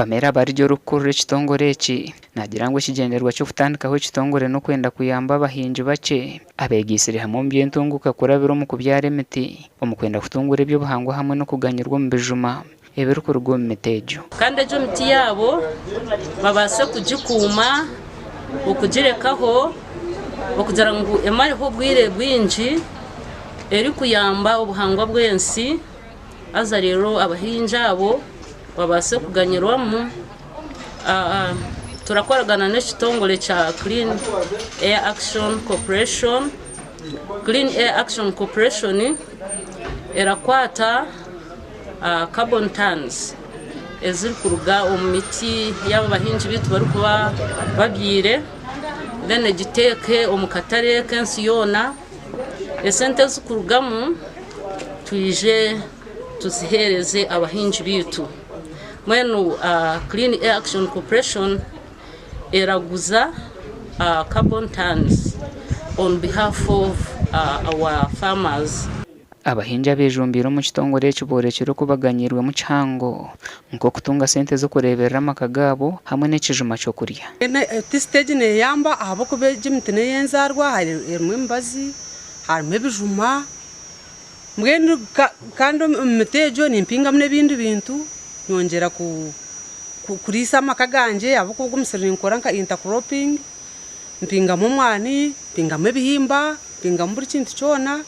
Pamela Barigye orikukurira ekitongore eki naagira ngu ekigyendererwa ky'okutandikaho ekitongore n'okwenda kuyamba abahingi bakye abeegaitsire hamwe omu by'entunguuka kurabira omu kubyara emiti omu kwenda kutunguura eby'obuhangwa hamwe n'okuganyirwa omu bijuma ebirikuruga omu miti egyo. Kandi egyo miti yaabo babaase kugikuuma, okugirekaho okugira ngu emareho obwire bwingi erikuyamba obuhangwa bw'ensi. Haza reero abahingi abo babaase kuganyirwamu. Turakoragana n'ekitongore kya Clean Air Action Corporation. Clean Air Action Corporation erakwata carbon tons ezirikuruga omu miti yaaba abahingi baitu barikuba babyaire then egiteeke omu katare k'ensi yoona. Esente ezikurugamu twije tuziheereze abahingi baitu. Mbwenu Clean Air Action Corporation eraguza carbon tons on behalf of our farmers. Abahingi abeejumbiire omu kitongore eki boorekire oku baganyiirwemu kihango nk'okutunga sente z'okureeberera amaka gaabo hamwe n'ekijuma ky'okurya. Tisiti egi neeyamba ahabw'okuba egi emiti n'ey'enzaarwa erimu emibazi, harimu ebijuma, mbwenu kandi omu miti egyo nimpingamu n'ebindi bintu nyongyera kuriisa amaka gangye ahabw'okuba ogu omusiri ninkora nka intercropping, mpingamu omwani, mpingamu ebihimba, mpingamu buri kintu kyona.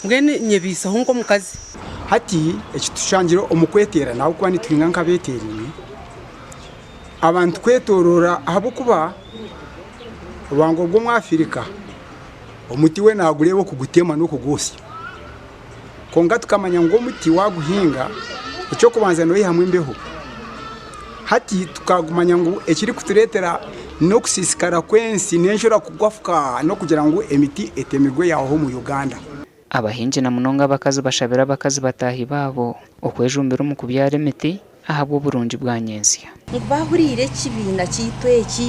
Mbwenu nyebaiseho nk'omukazi. Hati eki tushangire omu kweteerana ahabw'okuba nituhinga nk'abeeteeraine, abantu kwetooroora ahabw'okuba orwango rw'omu Africa omuti we naagureeba okugutema n'okugwotsya. Kwonka tukamanya ngu omuti waaguhinga, eky'okubanza noihamu embeho. Hati tukagumanya ngu ekirikutureetera n'okusiisikara kw'ensi n'enjura kugwa fuka n'okugira ngu emiti etemirwe yaaho omu Uganda. Abahingi na munonga abakazi bashabire abakazi bataahi baabo okwejumbira omu kubyara emiti ahabw'oburungi bwa nyentsya. Ngu baahuriire ekibiina kyaitu eki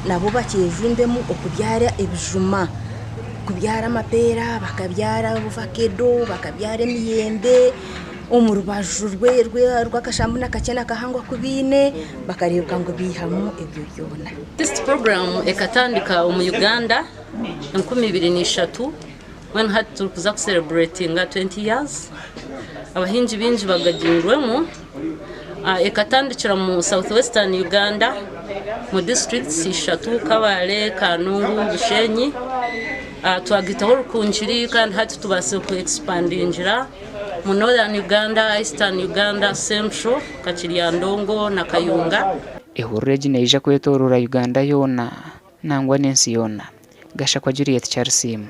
nabo bakyejumbemu okubyara ebijuma, kubyara amapeera, bakabyara ovakedo, bakabyara emiyembe omu rubaju rw'akashambu nakakye nakahango aku baine bakareebeka ngu baihamu ebyo byona. This program ekatandika omu Uganda 2003 mbwenu hati turikuza ku celebratinga 20 years. Abahingi baingi bagagiirwemu. Ekatandikira mu South Western Uganda mu disiturikiti ishatu Kabale, Kanungu, Bushenyi. Twagaitaho Rukungiri kandi hati tubaasire ku ekisipandingira mu Northern Uganda, Eastern Uganda, Central, Kiryandongo na Kayunga. Ehururu egi neija kwetooroora Uganda yoona nangwa n'ensi yoona. Gashakwa Juliet Kyarisiima.